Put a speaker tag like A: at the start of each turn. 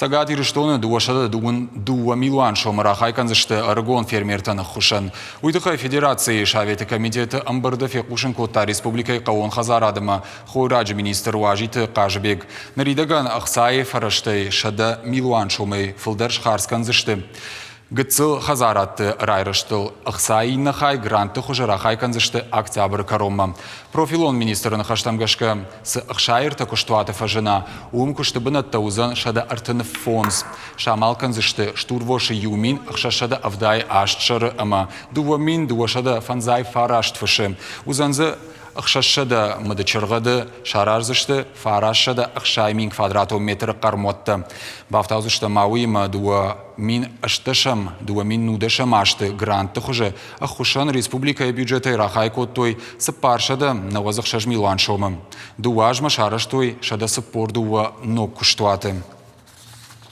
A: Цӕгат Ирыстоны 222 милуан сомы рахай кӕндзысты ӕрыгон фермертӕн ӕххуысӕн. Уый тыххӕй Федерацийы Советы комитеты ӕмбырды фехъусын кодта республикӕйы хъӕууон хӕдзарады ӕмӕ хойраджы министр Уазиты Хъазыбег. Ныридӕгӕн ӕхцайы фӕрӕзтӕй 100 милуан сомӕй фылдӕр схардз кӕндзысты. Гыццыл хӕдзарадты райрӕзтыл ӕхцайы иннӕ хай грантты хуызы рахай кӕндзысты октябры кӕронмӕ. Профилон министры ныхӕстӕм гӕсгӕ, цы ӕхсайы куыстуаты фӕзына, уым куысты бынӕттӕ уыдзӕн 135. Самал кӕндзысты стурвосы 1678 сӕры ӕмӕ 2259 фысы. Уыдзӕн дзы 600 мыды чыргъӕды, сараздзысты 960 000 квадратон метры хъӕрмуӕттӕ. Бафтаудзысты ма уыимӕ 2018 2019 азты грантты хуызы ӕххуысӕн республикӕйы бюджетӕй рахай кодтой 496 милуан сомы. Дыууӕ азмӕ сарӕзтой 142 ног куыстуаты.